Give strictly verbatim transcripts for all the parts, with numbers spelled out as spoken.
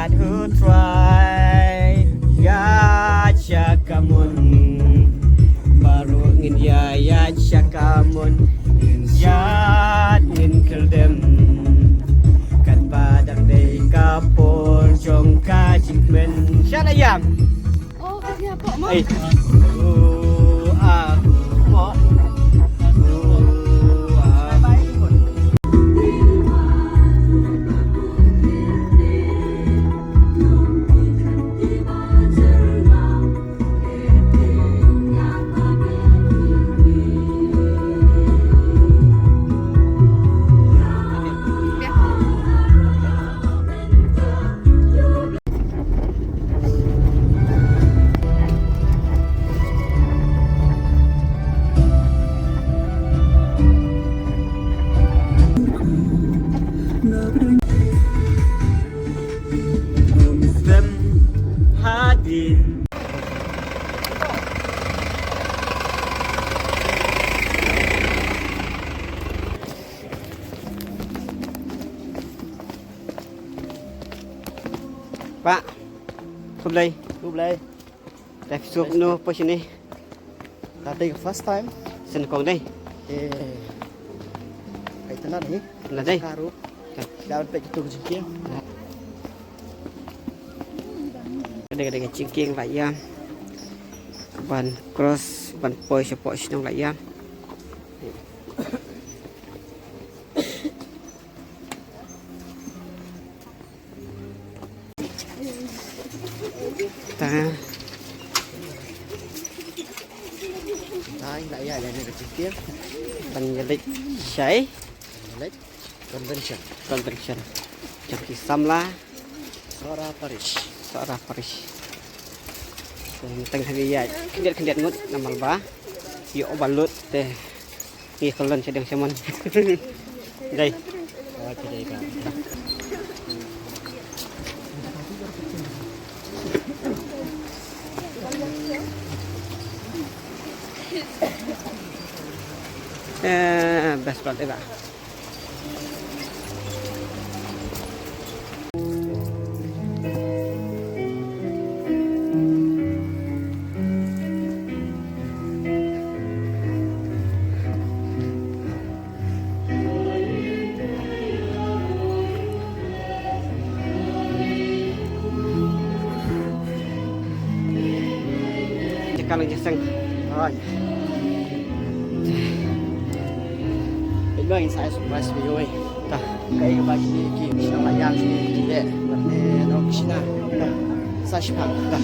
Who try ïaid sha kamon. Baroh ngin ïa ïaid sha kamon. Ngin ïaid ngin kyldem. Katba dang dei ka por jong ka jingkmen. Sha la ïam. Oh, ka ïa pok mo. Ei. Oh, ah, pok. Oh, ah. Hadin. Bah, khublei. Khublei. Te phi suk no poi shane? Ka dei ka first time. Sngewkong dei. Eh. Ka itynnad hi. Itynnad dei. Ka ruh. Ka. Ka ban peit kito ki jingkieng. Ka dei, ka dei ka jingkieng Laitkam. Ban cross, ban poi shapoh shnong Laitkam. Ta. Ta, ïa, ïa, ïa, ïa, ïa. Ban ïaleit shai. Ïaleit. Convention. Convention. Jong ki samla. Sohra Parish. Sohra Parish. Teng teng ha ïa. Khyndiat khyndiat ngut namar ba ïoh ba lut te. Ngi kyllon shadong sha mon. Dei. Eh, best part dei ba. Jaka lang jingïaseng. Hai. Peit ba ngin sa ai surprise ïa phi. Ta. Kaei kaba kine ki shnong Laitkam kine ki leh. Bad ne nong ki shna. Ta. Sa shiphang. Ta.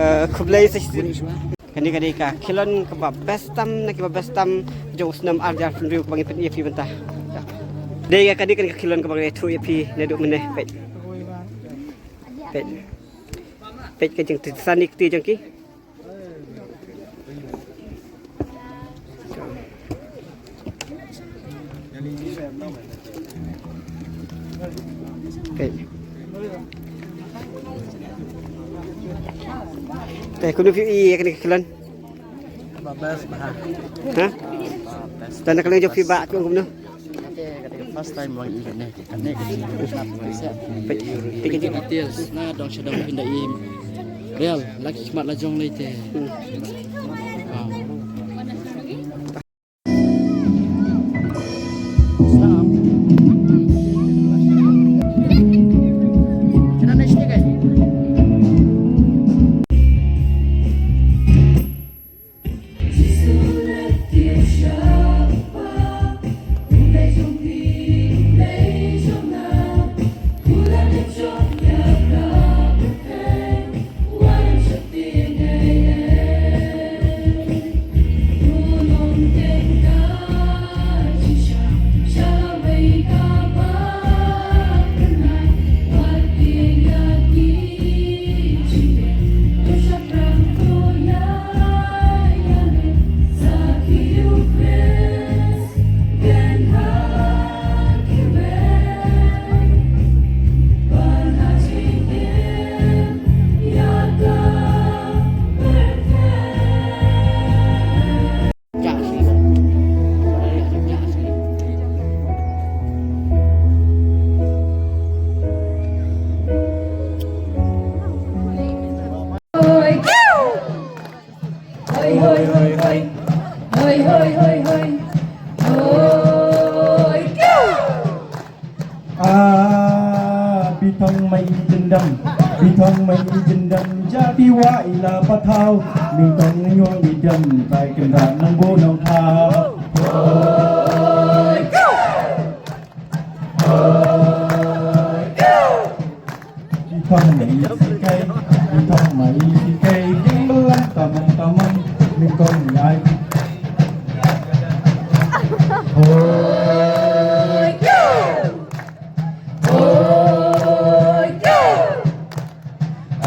Eh, khublei sa shisien. Kane ka dei ka khilon kaba best tam na kiba best tam jong u snem ar hajar hynriew kaba ngi pyni ïa phi mynta. Dei ka, kane ka dei ka khilon kaba ngi ïathuh ïa phi naduh mynne. Peit. Peit. Peit ka jingtisa ni kti jong ki. Te kumno phi ïohi ïa kane ka khilon? Ba best ba. Ha? Ba best. Tang na ka liang jong phi ba kumno? Kane ka dei first time ba ngi ïohi kane. Peit, peit ki details na dong sha dong phin da im. Real, la ki khmat la jong lei te. Hmm. Wow. Thong mai jendam, bi thong mai jendam, ja bi wa ila pathaw, mi thong nyo mi dam, tai kendra nang bo nong thaw. Bi thong mai sikai, bi thong mai sikai, jing belang tamang tamang, mi thong nyai. Hoi.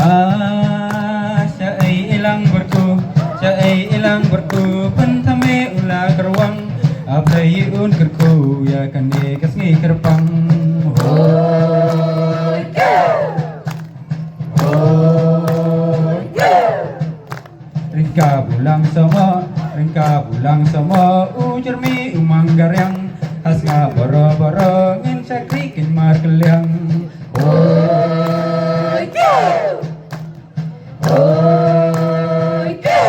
Ah, sha ei ilang bertu, sha ei ilang bertu, pynthame ula kerwang, ablei un kerku, ya kane ka sngi kerpang. Hoi. Hoi. Ringka bulang sama, ringka bulang sama, u jermi u manggariang, hasnga boro boro, ngin shakri kin mar keliang. Oi, kyo! Oi, kyo!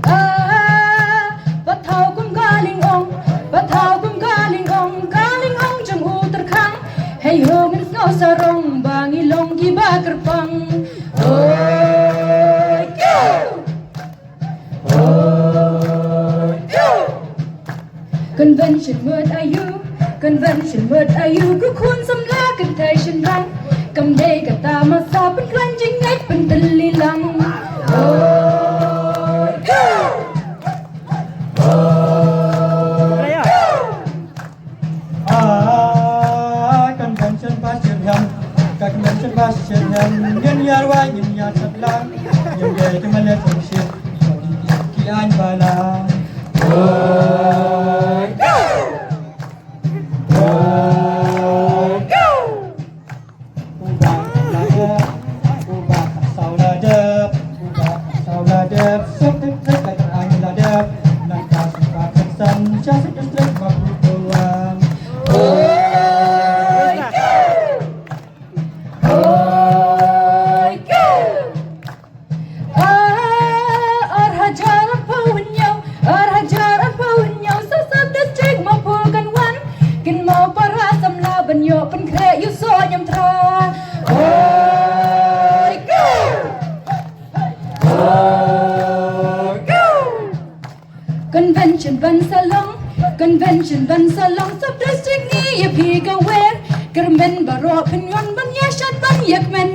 Ah, pathaw kum ka lingong, pathaw kum ka lingong, ka lingong jong u terkhang. Hei ho ngin sngew sarong, ba ngi long ki ba kerpang. Oi, kyo! Oi, kyo! Convention mut ayu, convention mut ayu, ku khun samla kynthei shynrang. Kam dei kata masa pynkhlaiñ jingngeit pyntylli lang. Oi, kyo! Oi, kyo! Ah, convention ba shirham, ka convention ba shirham, ngin ïa rwai, ngin ïa chatlang, ngin ïa ki male song shit, ki ain bala. Oi, oi, uba la dep, uba saw la dep, uba saw la dep, sop dep dep la ain la dep, nang ka sop ka san, sha sop dep dep ma pu tuan. Oi, oi, ah, ar hajar arphew hynñiew, ar hajar arphew hynñiew, sa sap district ma phu kan wan. Kin mau para samla ban ïoh pynkhreh ïu so ñiam tra. Oi, go! Oi, go! Convention ban sa long, convention ban sa long, sub district ngi ïa phi ka wer. Kyrmen baroh phin wan ban ïa shad ban ïa kmen.